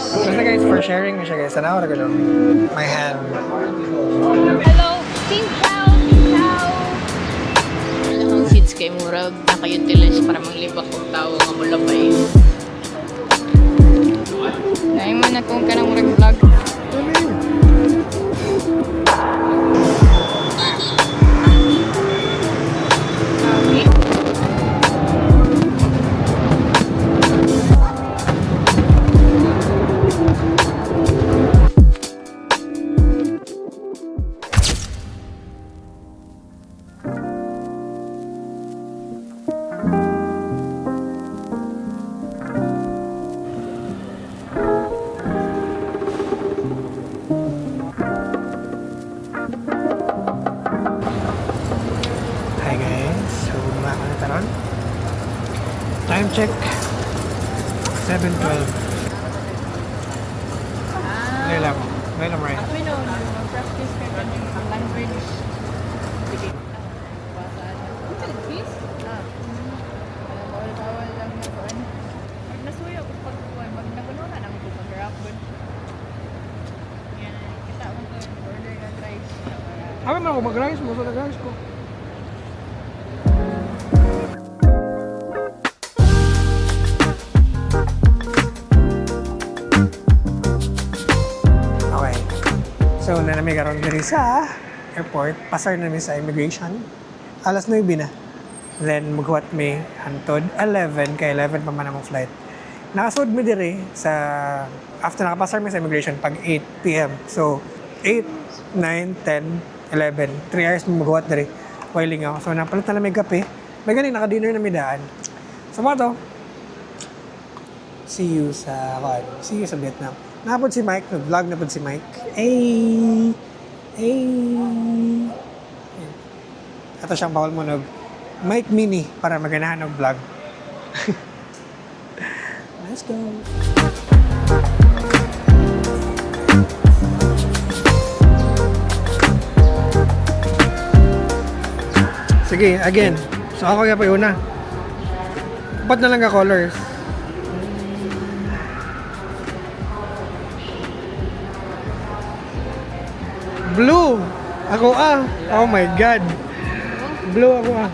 Basta guys, for sharing siya guys. Tanaw ra ko my hand. Hello! Xin chào! Xin chào! Ang seats kay murag naka-utilize para manglibak og tawo nga mulabay. Dahil mo na kung kanang murag vlog. Hi guys. So, mga ko na taron. Time check. 7:12. Ngayon lang. Ngayon lang, right? Ako yun, practice ka kanyang language. Sige. Bawal-bawal lang na kuan. Pag nasuyo ko pag kuan, mag nagunuhan ang ko mag-rap. Yan, kita mo ko order na rice. Ako man ako mag-rice mo. So, nag-rice ko. Okay. So, nanami karon diri sa airport. Pasar na mi sa immigration. Alas 9 na. Then, maghuwat mi hantod 11, kay 11 pa man among flight. Nakasud mi diri sa after nakapasar mi sa immigration pag 8 p.m. So, 8, 9, 10, 11. 3 hours mi maghuwat diri. Whiling ako. So, napalit na lang may kape. May gani, naka-dinner na mi daan. So, mga to, see you sa kuan. See you sa Vietnam. Napod si Mike, nag-vlog na pod si Mike. Ay! Ay! Ato siyang bawal mo nog Mike Mini para maganahan og vlog. Let's go. Sige, again. So ako kaya pa una. Ba't na lang ka colors? Blue! Ako ah! Oh my God! Blue ako ah.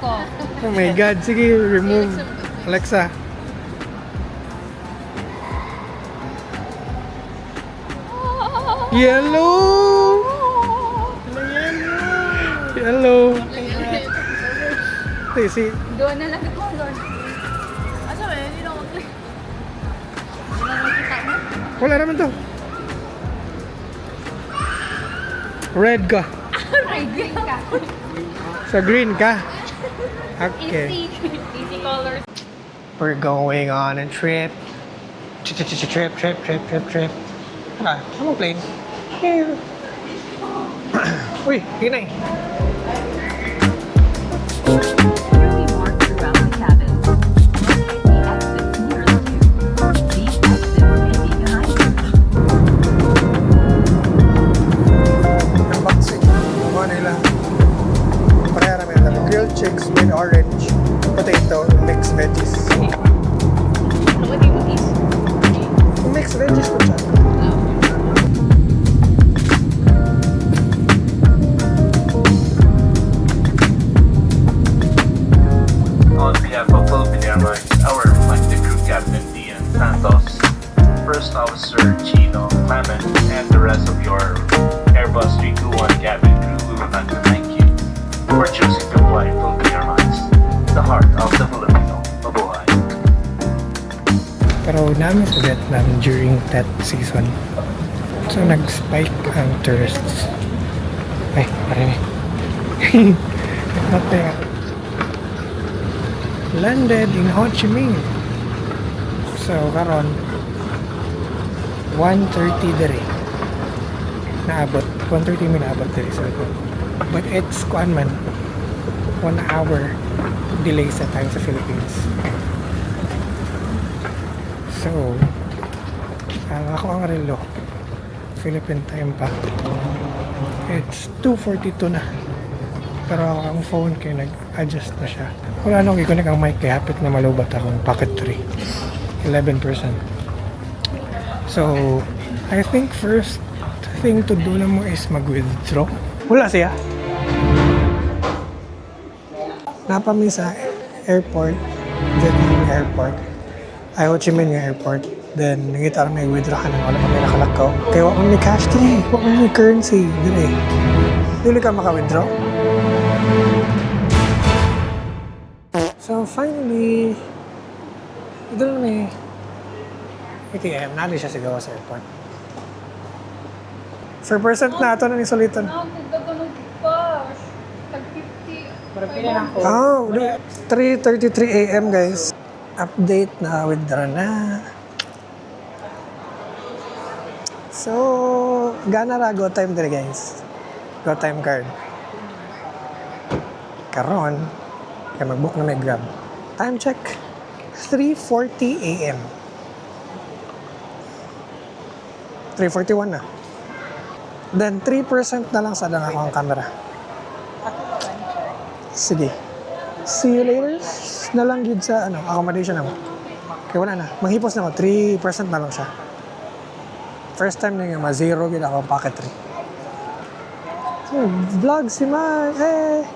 Oh my God. Sige, remove. Alexa. Yellow! Yellow! Sige, si Doon na lang ako, Lord. Asa ba? Hindi na mag-click. Hindi na makita mo. Wala naman to. Red ka. Green ka. Sa green ka. Okay. Easy. Easy colors. We're going on a trip. Trip, trip, trip, trip, trip, trip. Ah, anong plane? Here. Uy, hinay. Clearly marked throughout the cabin. Locate the exits nearest you. These exits may be behind you. Unboxing. Mukha nila. Pareha namin ito. Grilled chicks with orange, potato, mixed veggies. Ano ba yung is? Mixed veggies po siya. On behalf of Philippine Airlines, our flight crew captain Dian Santos, First Officer Chino Clement, and the rest of your Airbus 321 cabin crew, we would like to thank you for choosing to fly Philippine Airlines, the heart of the Filipino. Mabuhay. Pero namin sa Vietnam during that season. So, nag-spike ang tourists. Ay, marami. Not there. Landed in Ho Chi Minh. So, karon 1:30 diri. Naabot. 1:30 mi naabot diri sa airport. But it's kuan man, 1 hour delay sa time sa Philippines. So, ang ako ang relo, Philippine time pa. It's 2:42 na. Pero ako ang phone kay nag-adjust na siya. Wala nang i-connect ang mic kay hapit na malubat akong Pocket 3. 11%. So, I think first thing to do na mo is mag-withdraw. Wala siya. Naa pa mi sa airport, Vietnam Airport. Ay, Ho Chi Minh nga airport. Then, nangita ra may withdraw ka na wala pa may nakalakaw. Kaya wa man may cash diri, wa man may currency diri. Dili ka maka-withdraw. So, finally, ito na may ATM. Naa siya sa gawas sa airport. 4% na ato na ni Soliton. Nagdaganog cash. Tag 50. Oh, 3:33 a.m. guys. Update na withdraw na. So, gana ra go time dire, guys. Go time card. Karon, kay mag-book na may Grab. Time check, 3:40 a.m. 3:41 na. Then 3% na lang sa lang ako ang camera. Sige. See you later. Na lang yun sa ano, accommodation na mo. Kaya wala na. Manghipos na ako. 3% na lang siya. First time na nga ma-zero gid ako pocket 3. So, vlog si Man. Eh!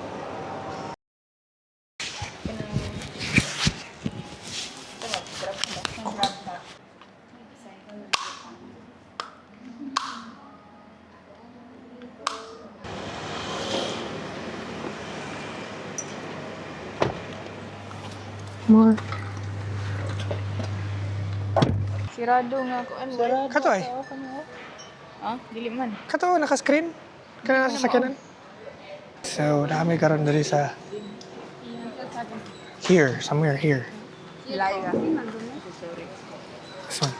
More. Sirado nga ko. Ano? Sirado. Kato ay. Ah, dili man. Kato, naka-screen. Kana nasa sakyanan. So, naa mi karon diri sa here, somewhere here. Layo. This one.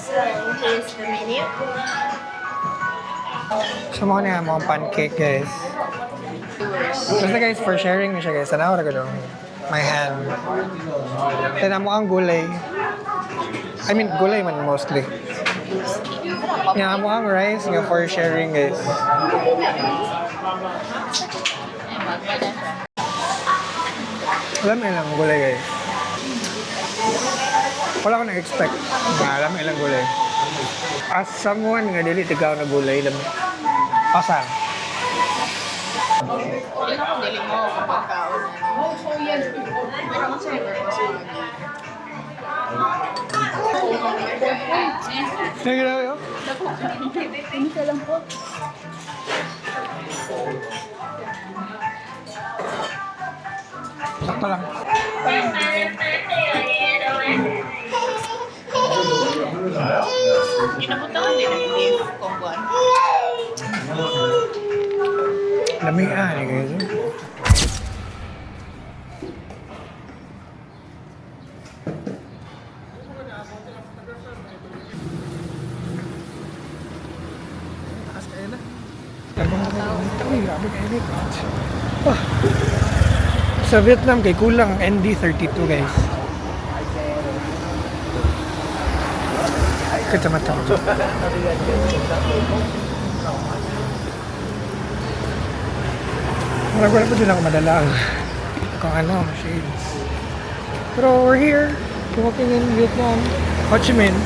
So, here's the menu. So, mga niya, mga pancake, guys. Basta guys, for sharing ni siya, guys. Tanaw ra ko dong. My hand. Then, amo ang gulay. I mean, gulay man mostly. Nga, amo ang rice nga for sharing, guys. Ay, magba na siya. Alam ilang gulay, guys. Wala ko na-expect nga alam ilang gulay. As someone nga dili tigaw na gulay, lam. Pasar. Dili ako dili mo ako pagkaon. Pero kung sa river ko sa mga Ano ginawa yun? Sakto lang. Ginabutangan din ang beef kung buwan. Lamian eh, guys. Taas kayo na. Uy, grabe kainit. Ah. Sa Vietnam, kay kulang ang ND32, guys. Kacamata ko. Murag wala pa din ako madala ang kung ano, shades. Pero we're here, walking in Vietnam, Ho Chi Minh.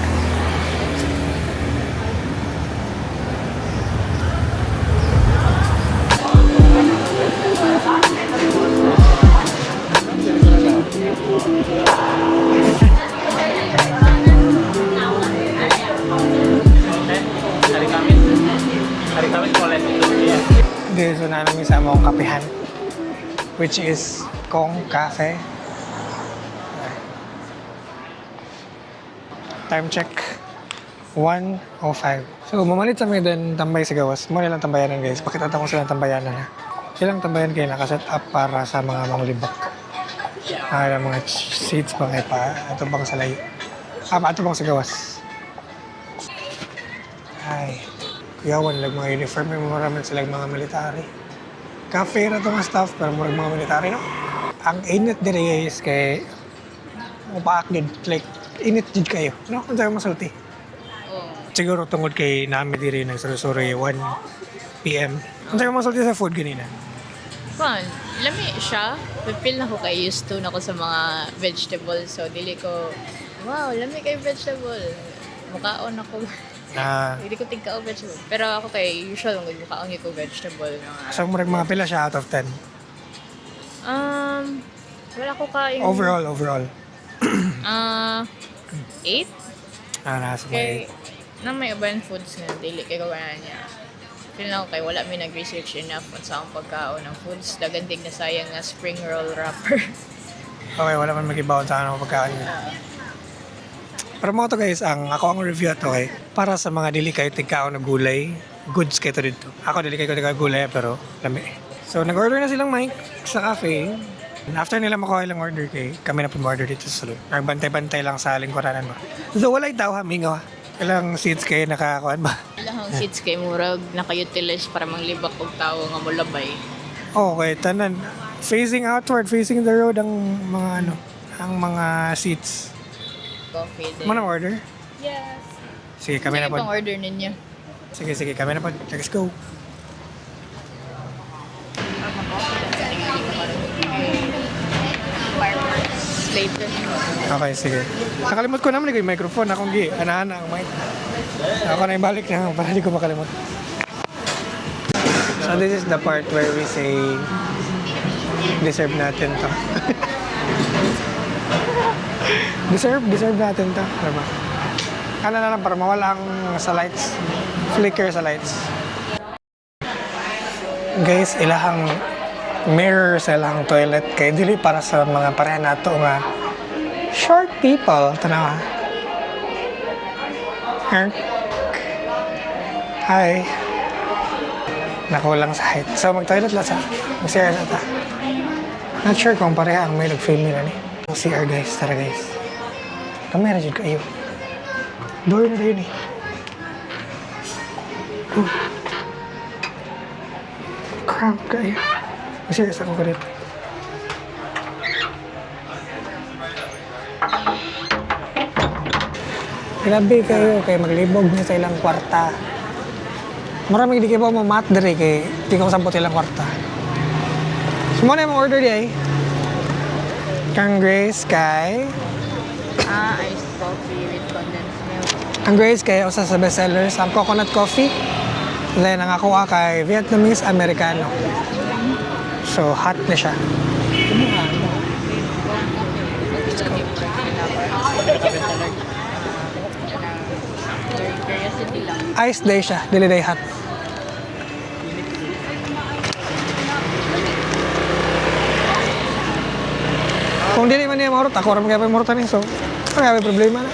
Hari Kamis. Hari Kamis mulai tutup ya. Okay, so naa mi sa among kapehan, which is Kong Cafe. Time check, 1:05. So, mamalit sa mi then tambay sa gawas. Mo nilang tambayanan, guys. Pakita ko silang tambayanan ha. Silang tambayan kayo nakaset up para sa mga manglibak. Ah, mga seats pa kay pa. Ato bang sa layo? Ah, ato bang sa gawas? Ay, kuyawan lang mga uniform. May marami silang mga military. Cafe na itong staff, pero murag mga military, no? Ang init diri guys, kay upaak gid, like, init jud kayo. No, kung tayo masulti. Oo. Siguro tungod kay nami diri nagsurusuri one PM. Ang sabi mo sa food ganina? Kuan, lami siya. Feel na ko kay used to na ko sa mga vegetables. So, dili ko, wow, lami kay vegetable. Mukaon ako. Ah, Hindi ko tigkao vegetable. Pero ako kay usual, kung mukaon ko vegetable. Mga, so murag mga pila siya out of 10. um, wala ko kain. Overall, overall. Ah, 8? Ah, nasa mga Kay, eight. na may uban foods nga, dili kay kawanan niya. Feel na ko kay wala mi nag-research enough on sa akong pagkaon ng foods. Dagandig na sayang nga spring roll wrapper. Okay, wala man magibaon sa anong pagkaon niya. Pero mo to guys, ang ako ang review ato kay para sa mga dili kayo tigkaon og gulay, goods kayo to dito. Ako dili kayo tigkaon gulay pero lami. So nag-order na silang Mike sa cafe. And after nila makuha ilang order kay kami na pum-order dito sa salon. Nagbantay-bantay lang sa lingkuranan ba. So walay tao ha, mingaw ha. Ilang seats kayo nakakuan ba? Ilahang seats kay murag naka-utilize para manglibak og tawo nga molabay. Okay, tanan. Facing outward, facing the road ang mga ano, ang mga seats. Coffee din. Mo na order? Yes. Sige, kami na Sige po. pang order ninyo. Sige, sige, kami na po. Let's go. Fireworks later. Okay, sige. Nakalimot ko naman yung microphone. Akong gi, anahan ang mic. Ako na ibalik na para di ko makalimot. So this is the part where we say deserve natin to. Deserve natin to. Diba? Ano na lang para mawala ang sa lights. Flicker sa lights. Guys, ilahang mirror sa ilahang toilet kay dili para sa mga pareha nato nga short people. Tanawa. Herk. Hi. Nakulang sa height. So, mag-toilet lang sa. Mag-CR sa ta. Not sure kung pareha ang male ug female ani. Ang CR guys, tara guys. Kamera jud kayo. Door na yun eh. Oh. Cramp kayo. Mag-serious ako ka dito. Grabe kayo kay maglibog niya sa ilang kwarta. Marami di kayo mo mat diri kay di ko sabot ilang kwarta. So mo na yung order di ay. Kang Grace kay Ah, iced coffee with condensed milk. ang Grace kay usa sa best sellers ang coconut coffee. Then ang ako kay Vietnamese Americano. So hot na siya. Curiosity lang. Ice day siya, dili day hot. Kung dili man niya maurot, ako ra man kaya maurot ani. So, wala may problema na.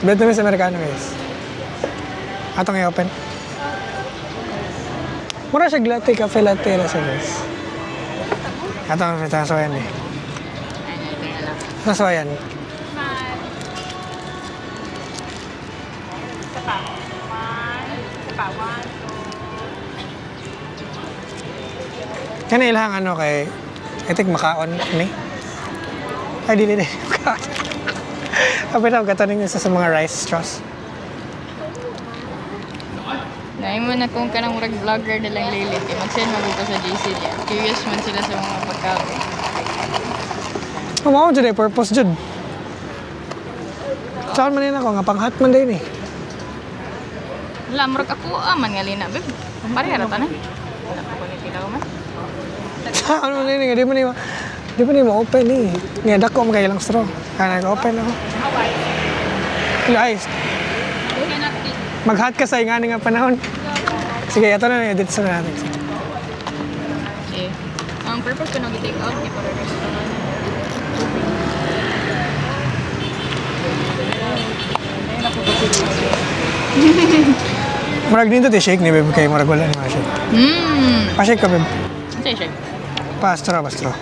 Vietnamese Americano guys. Atong i-open. Mura siya latte, cafe latte na siya guys. Atong ito eh. Ay, ito na lang. Nasa yan. Kana ilang ano kay I think makaon ni. Ay dili dili makaon. Abi na gataning isa sa mga rice straws. Naay mo na kung kanang murag vlogger nilang lilit. Eh, mag-send mo ko sa GC niya. Curious man sila sa mga pagkaon. Mao jud ay purpose jud. Saan man ako nga panghat man din eh. Wala, murag ako ah, man nga lina, babe. Pareha ra tanan. Wala pa ko ni tilaw man. Saan man din eh, di mo ni ma open eh. Nga dako man kay ilang straw. Kana open ako. Guys, mag-hot ka sa ingani nga panahon. Sige, ito na edit sa natin. Okay. Ang purpose ko nung i-take out, di para restaurant. Murag dito ti shake ni babe kay murag wala ni ma-shake. Pa-shake ka babe. Sige, shake. Pa-straw, pa-straw.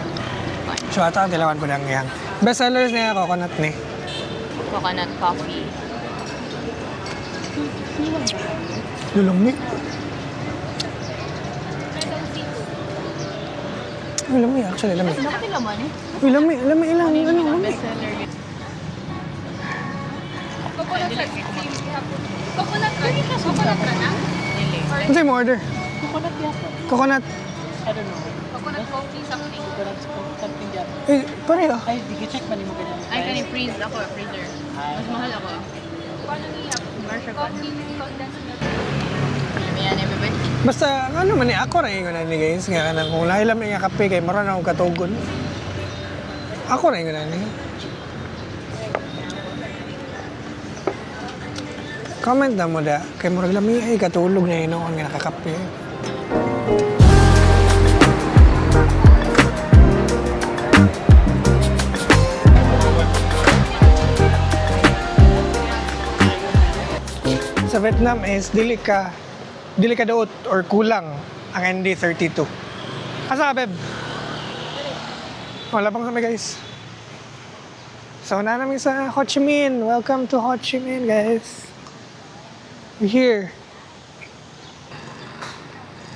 So ato ang tilawan ko ng iyang. Best sellers niya coconut ni. Coconut coffee. Lulumi. Uy, lami actually, lami. Ano ka laman eh? Uy, lami, lami, ilang, ano, lami. Best seller. Coconut sa cream. Ano mo order? Coconut yata. Coconut. I don't know. Coconut coffee something. Coconut something yata. Eh, pareho. Ay, di ka check man mo ganyan. Ay, kani freeze ako, freezer. Mas mahal ako. Coffee condensed milk. Yan, eh, bebe. Basta, ano man eh, ako ra ingon ani, guys. Nga kanang kung lahi lang nga kape kay maron akong katugon. Ako ra ingon ani. Comment na mo da, kay murag lami ay katulog na hinuon nga nakakape. Sa Vietnam is dili ka daot or kulang ang ND32. Asa ka, beb? Wala pang kami, guys. So, na namin sa Ho Chi Minh. Welcome to Ho Chi Minh, guys. We're here.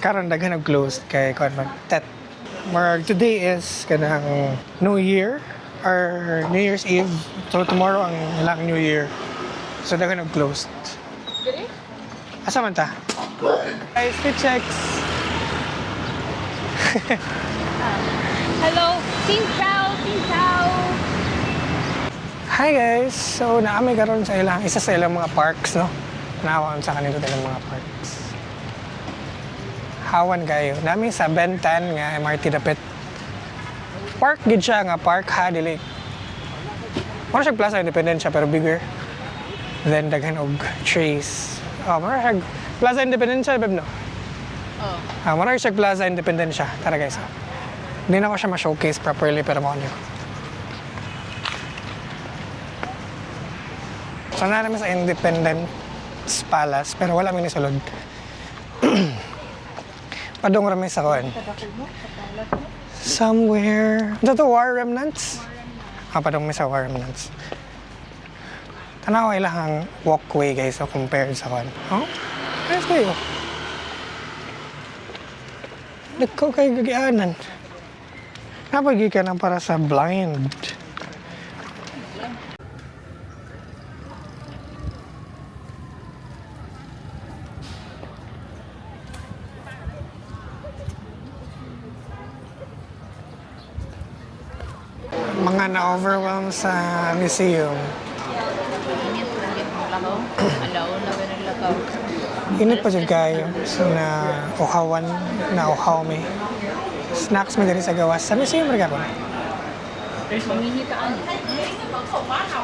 Karon daghan og closed kay kuan man. Tet. Marag today is kanang New Year or New Year's Eve. So tomorrow ang ilang New Year. So daghan og closed. Asa man ta? Guys, fit checks. Hello! Xin chào! Xin chào! Hi guys! So naamay karon sa ilang isa sa ilang mga parks, no? Naawaan sa kanito ilang mga parks. Hawan kayo. Nami sa Bentan nga MRT dapit. Park gid siya nga park ha dili. Mura siya Plaza Independencia pero bigger. Then daghan og trees. Oh, mura siya Plaza Independencia beb no? Oh. Ah, mura siya Plaza Independencia. Tara guys. Ah. Hindi na ko siya ma-showcase properly pero mao niyo. So na namin sa Independence Palace pero wala mi nisulod. Padung rami sa kuan. Somewhere. Ito to War Remnants? Ah, padung mi sa War Remnants. Tanaw ilang walkway guys so compared sa kuan. Oh? Ayos kayo. Nagko kayo gagianan. Napagi ka na para sa blind. Mga na-overwhelm sa museum. Init, init mo lakaw. Alaw na ba naglakaw? Init pa jud kayo. So na uhawan, na uhaw mi. Snacks mi diri sa gawas. Sa museum ra gapon. Mangingitaan.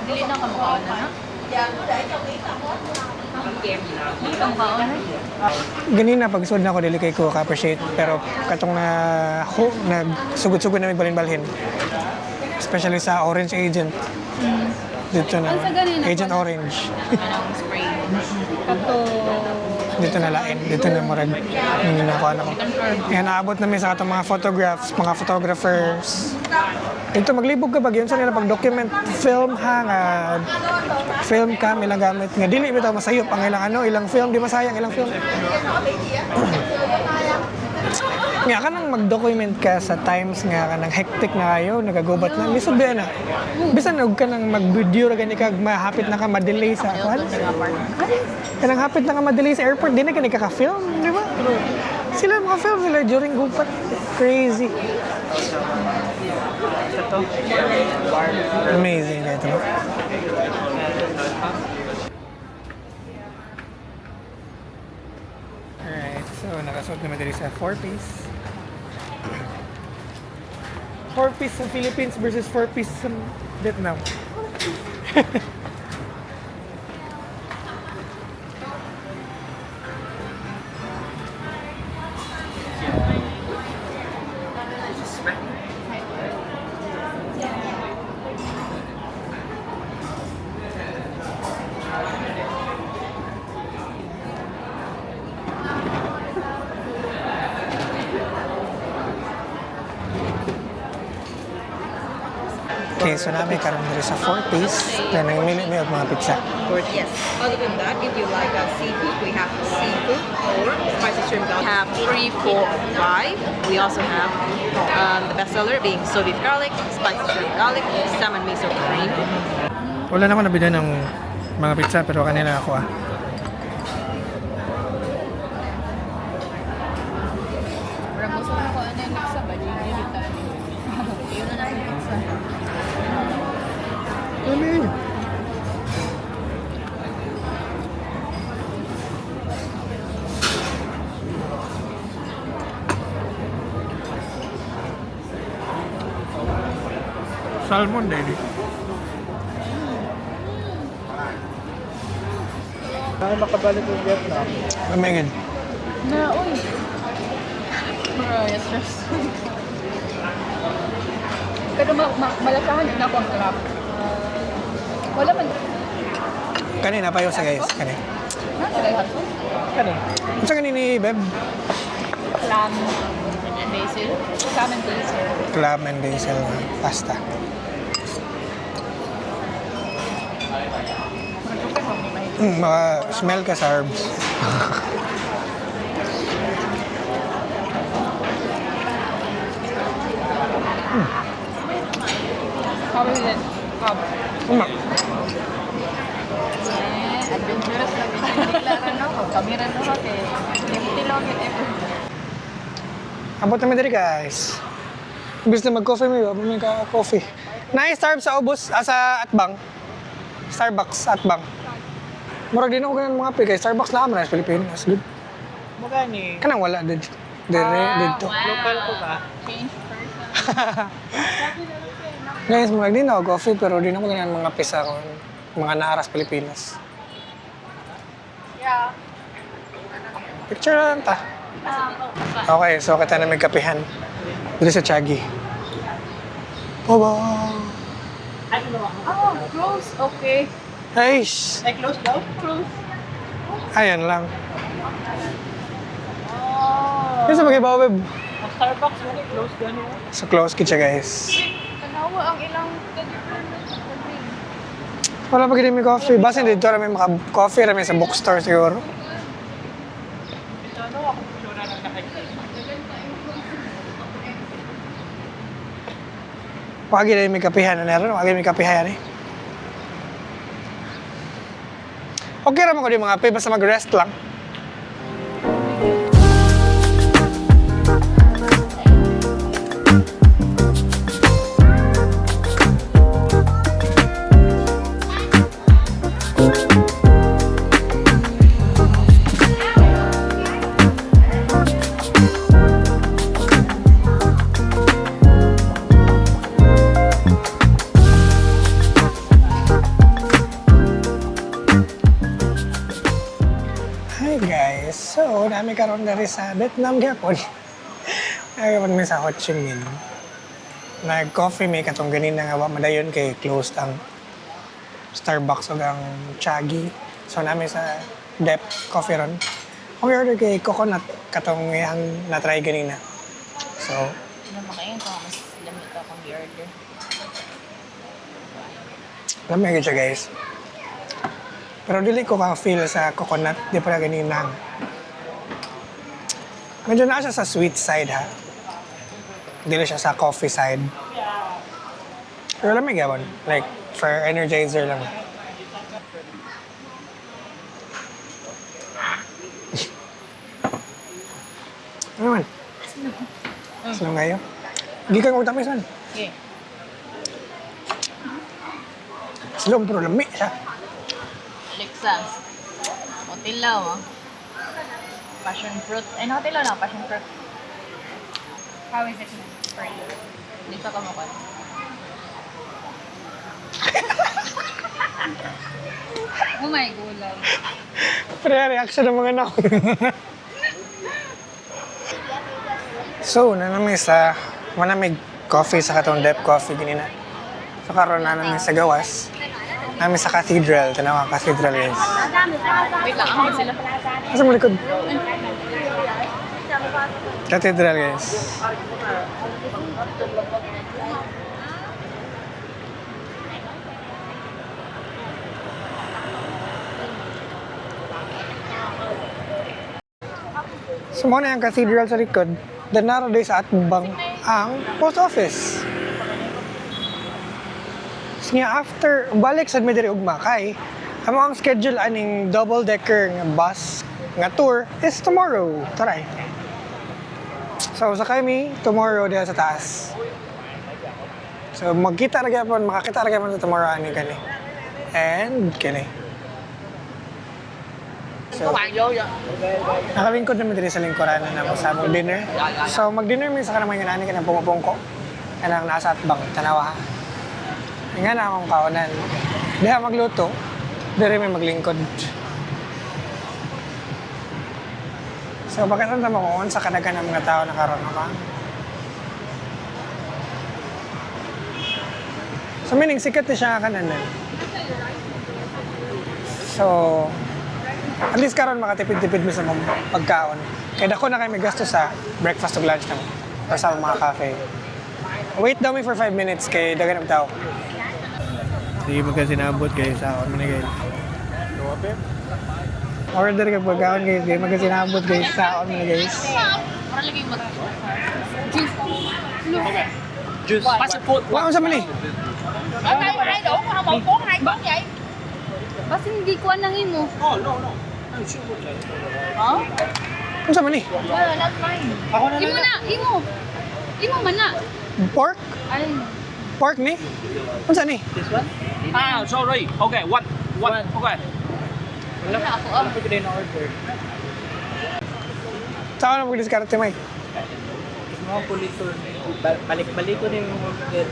Dili na ka makaon na, ha? Dili ka makaon na. Ganina pag sud na ako dili kay ko ka-appreciate pero katong na ho, nagsugod-sugod na may balhin-balhin. Especially sa Orange Agent. Dito na. Agent Orange. Anong spray? Kato. Dito na lain. Dito na murag nakuha na ko. Yan, naabot namin sa katong mga photographs, mga photographers. Dito maglibog ka ba yun sa nila pag document film ha nga film cam ilang gamit nga dili bitaw masayop ang ilang ano ilang film di masayang ilang film. Nga kanang mag-document ka sa times nga kanang hectic na kayo, nagagubat na. Lisod ba na? Bisan og kanang mag-video ra gani kag mahapit na ka ma-delay sa kuan. Kanang hapit na ka ma-delay sa airport, di na gani ka ka-film, di ba? Sila mga film sila during gubat. Crazy. Amazing ito. Alright, so nakasuot naman dito sa 4-piece. 4-piece sa Philippines versus 4-piece sa Vietnam. Okay, so namin karon diri sa 4-piece. Then ang mili mi og mga pizza. Yes. Other than that, if you like seafood, we have seafood or spicy shrimp. We have three, four, five. We also have the bestseller being soy beef garlic, spicy shrimp garlic, salmon miso cream. Wala naman nabili ng mga pizza pero kanila ako ah. Murag gusto na ko ano yung pizza ba? Di di kita. Yun na natin pizza. Lami. Salmon, daddy. Ay, makabalik ng Vietnam. Lamigin. Na, uy. Bro, yes, stress. Pero malasahan din ako ang crab. Wala man. Kanina pa sa guys. Kani. Na, sila yung hot sauce? Kani? Unsa gani ni Beb? Clam. And basil. Clam and basil. Clam and basil na pasta. Maka smell ka sa herbs. How is it? Crab. Uma. Eh, adventurous lang din yung bigla no? Kami rin no, okay. Empty lang yun ever. Abot naman diri guys. Imbis na mag-coffee may abot may ka-coffee. Nice Starbucks sa ubos, ah, sa Atbang. Starbucks Atbang. Murag din ako ganun mga kay Starbucks na man sa Pilipinas. Good. Mo gani. Kanang wala did dire didto. Local ko ba? Change person. Guys, murag din ako coffee pero di na ako ganyan mga pisa ko mga naaras Pilipinas. Yeah. Picture na lang ta. Okay, so kita na may kapihan. Dito sa Chagi. Baba. Oh, close. Okay. Ay, Ay, close daw? Close. ayan lang. Oh. Yung sa mag-ibaw, babe. Ang Starbucks mo close gani. So close kitcha, guys. Tanawa ang ilang teddy bear na green. Wala pa gini may coffee. Basta dito rami maka-coffee rami sa bookstore siguro. Ito ano ako picture ng nakikita. Wagi na may kapihan na meron. Wagi may kapihan eh. Okay raman ko di mga pe, basta mag-rest lang. Hi guys! So, nami karon diri sa Vietnam gyapon. Nagapon mi sa Ho Chi Minh. Nag-coffee may katong ganina nga wa madayon kay closed ang Starbucks ug ang Chagi. So nami sa Dep Coffee ron. Ako order kay coconut katong iyang na-try ganina. So, Ano makain ko mas lamig akong i-order. Lamig gyud siya guys. Pero dili ko ka-feel sa coconut, di pala ganina. Medyo naa siya sa sweet side ha. Dili siya sa coffee side. Pero lamig gabon. Like, for energizer lang. Ano man? Slow kayo. Gikan ko tamis man. Okay. Slow pero lami siya. Alexa, motilaw ah. Passion fruit. Ay, nakatilaw na passion fruit. How is it for you? Dito ka mukha. Oh my gulay. Pre, reaction ng mga anak. So, na namin sa manamig coffee sa katong Dep Coffee ganina. So karon na namin sa gawas. Namin sa cathedral, tanaw ang cathedral guys. Wait lang, ako sila. Asa mo likod? Cathedral guys. So mo na ang cathedral sa likod. Then naro day sa atbang ang post office. So nga after balik sad mi diri ugma kay amo ang schedule aning double decker nga bus nga tour is tomorrow. Taray. So, sakay mi tomorrow diha sa taas. So, magkita ra gyapon, makakita ra gyapon sa tomorrow ani kani. And kini. So, nakalingkod naman diri sa lingkuran na namo sa among dinner. So, mag-dinner mi sa kanang mga ani kanang pumupungko. Kanang nasa atbang, tanawa ha. Nga na akong kaunan. Diha magluto, diri may maglingkod. So, bakit ang tama ko sa kadagan ng mga tao na karon ba? So, meaning, sikat na siya nga kananan. So, at least karon makatipid-tipid mo sa mga pagkaon. Kaya dako na kayo may gasto sa breakfast o lunch na or sa mga cafe. Wait daw mi for 5 minutes kay dagan ng tao. Sige, magkasinabot kayo sa akon manigay. Order ka pagkaon guys, kay magkasinabot guys sa akon manigay. Mura lagi mag Wa sa mali. Basta hindi ko anang imo. Unsa man ni? Wala, not mine. Imo na, imo. Imo man na. Pork? Ay, Pork ni? Unsa ni? Ah, sorry. Okay, one. One. Okay. Wala ako ah. Sa na pagdiskarte, Mike? Mga kulitor, balik-balik ko na yung order.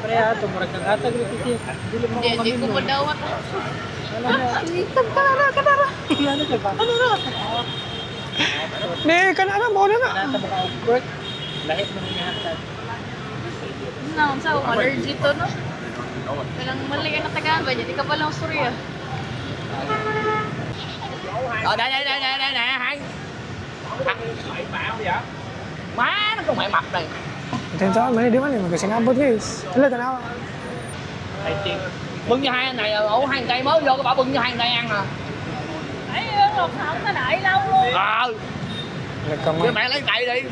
Siyempre ato, murag naghatag rin kasi. Dili mo Hindi, hindi ko madawat. Ano ka ba? Ano na? Ni kana na mo na na. Nata mo ka og court. Lahit mo nihatag. Na, sa akong allergy to, no? Kanang mali ka natagaan ba niya? Di ka pala ang storya. Ờ, đây, đây, đây, đây, đây nè, hai. Má, nó không phải mập này. Atento man di man magkasinabot guys. Hala tanawa. I think. Bưng cho hai anh này, ủ hai cây mới vô, cái bảo bưng cho hai anh này ăn à. Ay, không ta đợi lâu luôn. Ờ, Nagkamay. cái mẹ lấy tay đi.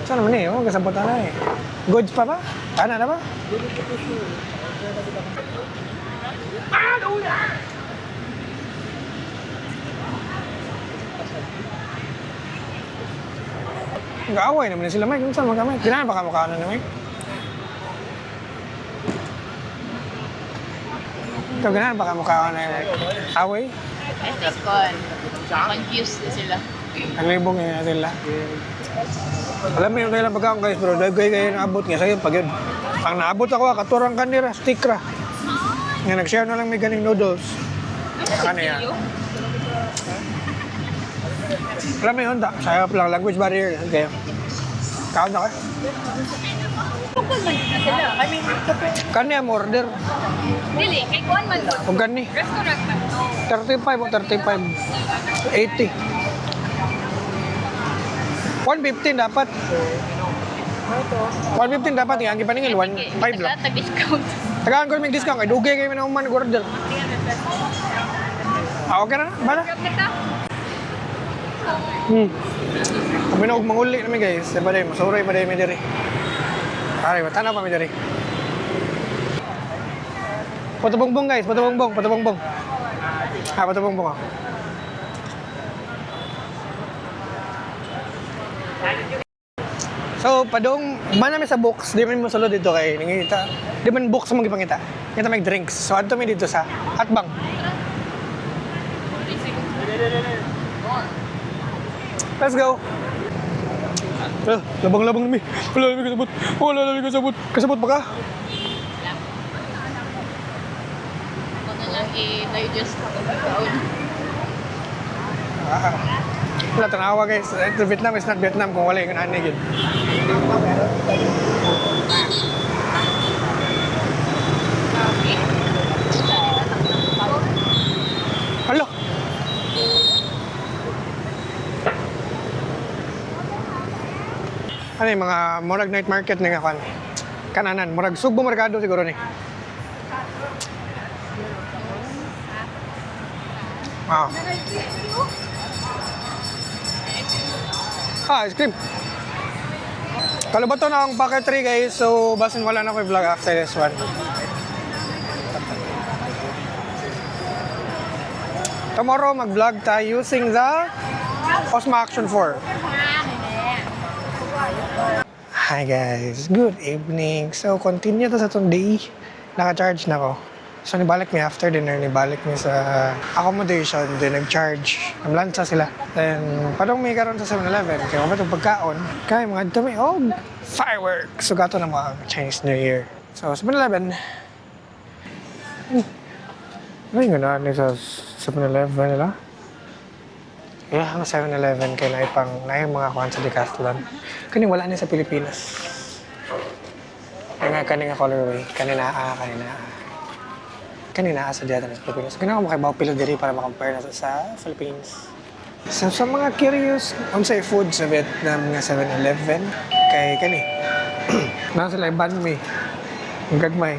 Saan naman eh? Oh, kasabot na eh. Goods pa ba? Ana na ba? Nag-aaway naman na sila, Mike. Saan magka, Mike? Ginahan pa ka mukha na, Mike? Ikaw, ganahan pa ka mukha na, Mike? Away? I think kon confused na sila. Naglibong yun na sila. Alam mo yung kailang pagkaon guys, pero dagay kayo naabot nga sa'yo pag yun. Ang naabot ako, ah, katurang kanira, stick ra. Nga nag-share na lang may ganing noodles. Ano yan? Alam mo yun, sayop lang, language barrier. Okay. Kaon na kayo. Na sila. I mean, Kani ang order. Dili, kay kuan man to. Kung gani, Restaurant man to. 35 o 35. 80. 115 dapat. 115 dapat nga. Ang gipaningil, 1.5 lang. Taga discount. Tagaan ko may discount. Kay dugay kayo man order. Ah, okay na. Bala. Grab kita. Kami na og manguli namin guys. Diba dahil, masuray pa dahil may diri. Aray, matanaw pa may diri. Puto bongbong guys, puto bongbong, puto bongbong. Ah, puto bongbong ah. So, padong, ba namin sa books, di man mo sulod dito kay nangita. Di man books mong gipangita. Ngita may drinks. So, adto mi dito sa Atbang. Let's go. Ah, labang-labang mi. Wala nami kasabot. Wala nami kasabot. Kasabot ba ka? Ako na lang i-digest ako pagkaon. Ah. Wala tanawa guys. Ito Vietnam is not Vietnam kung wala yung ani gid. Alo. Ano yung mga murag night market ni nga kwan? Kananan, murag Sugbo Merkado siguro ni. Ah. Ah, ice cream. Kalubato na akong pocket 3 guys. So, basin wala na ko vlog after this one. Tomorrow, mag-vlog tayo using the Osmo Action 4. Hi guys, good evening. So, continue to sa itong day. Naka-charge na ko. So, nibalik mi after dinner, nibalik mi sa accommodation, then nag-charge. Namlansa sila. Then, padong may karon sa 7-Eleven, kaya kung itong pagkaon, kaya mga dami, oh, fireworks! So, gato na mga Chinese New Year. So, 7-Eleven. Ano yung ganahan ni sa 7-Eleven nila? Yeah, ang 7-Eleven kay na ipang na yung mga kuan sa Decathlon. Kani wala ni sa Pilipinas. Kaya nga kani nga colorway, kani naa, kani naa. Kani naa sa diyata sa Pilipinas. Kani ako makaibaw pila diri para ma-compare na sa Philippines. So, sa mga curious unsay food sa Vietnam nga 7-Eleven kay kani. Naa sila banh mi. Ang gagmay.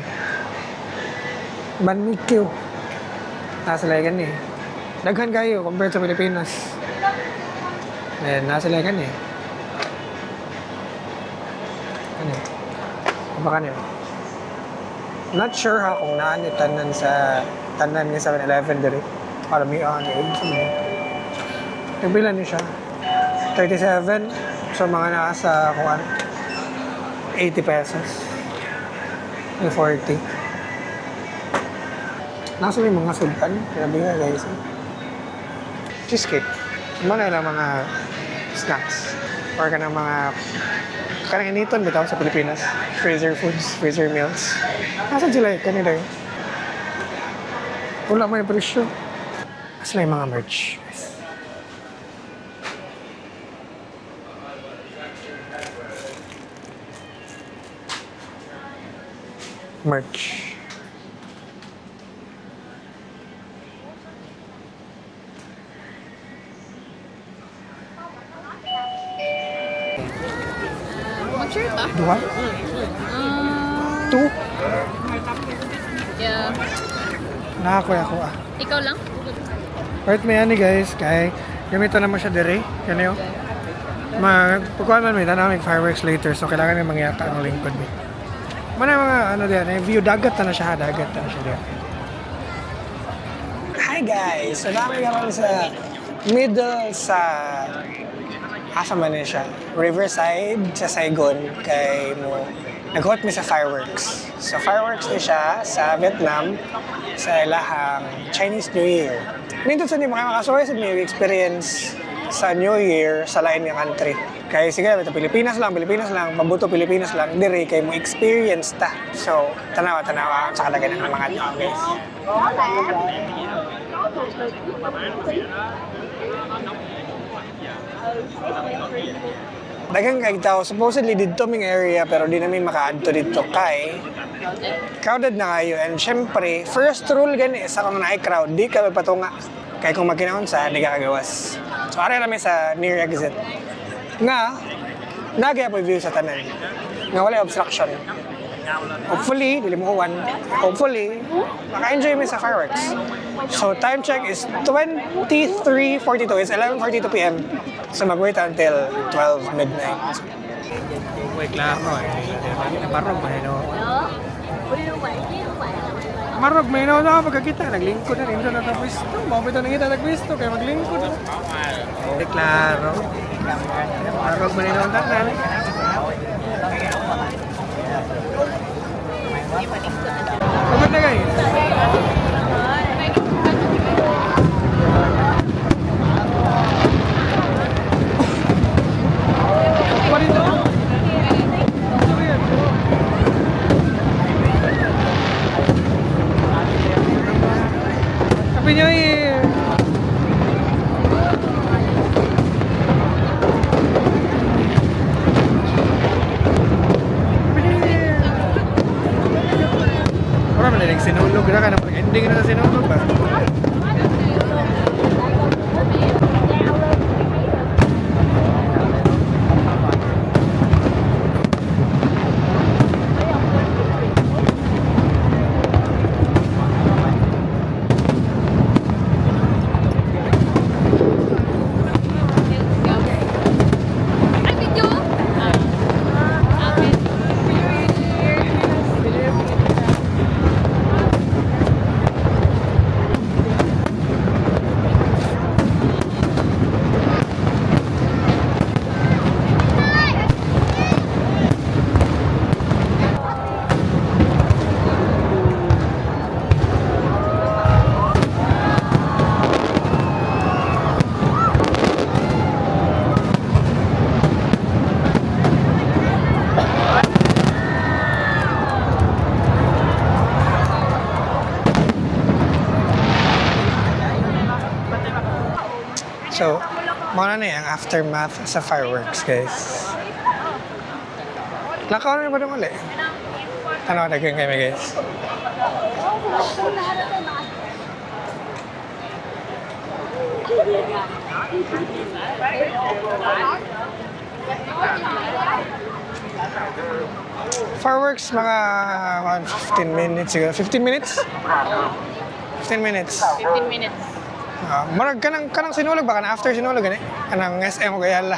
Banh mi Q. Naa sila gani. Daghan kayo compared sa Pilipinas. Eh, nasa sila gani. Ano? Baka niyo. Not sure ha kung naan yung tanan sa tanan nga 7-Eleven diri. Para may ang eh. Nagbilan niyo siya. 37. So mga nasa kung ano, 80 pesos. Yung 40. Nasa may mga sudan. Grabe nga guys. Eh. Cheesecake. Mga na mga snacks. Or ka ng mga kanang initon bitaw sa Pilipinas. Freezer foods, freezer meals. Nasa sila eh, kanila eh. Wala may presyo. Asa lang yung mga merch. Guys. Merch. Mag-share ka? Duha? Two? Yeah. Nakakuya ko ah. Ikaw lang? Right may ani guys, kay gamito naman siya dire, kaniyo. Mag pagkuan man may tanaw may fireworks later so kailangan may mangyata ang lingkod mi. Mana mga ano diyan, eh, view dagat na na siya, dagat na na siya diyan. Hi guys! So namin karon sa middle sa asa man ni siya, Riverside sa Saigon kay mo naghuot mi sa fireworks. So fireworks ni siya sa Vietnam sa ilahang Chinese New Year. Nindot sa ni mga makasuway sa new experience sa New Year sa lain nga country. Kay sige, ito Pilipinas lang, mabuto Pilipinas lang, dire kay mo experience ta. So, tanawa tanawa sa kalagayan ng mga tao guys. Daghang kay tao, supposedly didto ming area pero di namin makaadto didto kay crowded na kayo and syempre first rule gani sa kung naay crowd di ka magpatunga kay kung magkinaon sa di ka kagawas. So ari namin sa near exit nga nagya po view sa tanan nga wala obstruction. Hopefully, dili mo kuwan. Hopefully, maka-enjoy mi sa fireworks. So time check is 23:42. It's 11:42 p.m. So mag-wait until 12 midnight. Uy, klaro eh. Marog may no. Marog may no na pagkakita naglingkod na rin na pwesto. Mao bitaw nangita nagpwesto kay maglingkod. Uy, klaro. Marog man ino ang tanan. Pagod na guys. Happy New Year! Happy New Year! Wala man na sinulog na ka na ending na sa sinulog ba? Ay, video! Ah. So, mao na ang aftermath sa fireworks, guys. Lakaw na ba nung uli? Ano, daghan kami, guys. Fireworks, mga 15 minutes siguro. 15 minutes? 15 minutes. 15 minutes. Ah, murag kanang Sinulog ba kana after Sinulog gani kanang SM o Ayala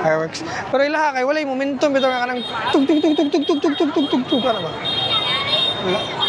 fireworks, pero ilaha kay walay momentum bitaw nga kanang tug tug tug tug tug tug tug tug tug tug tug, ano ba, wala.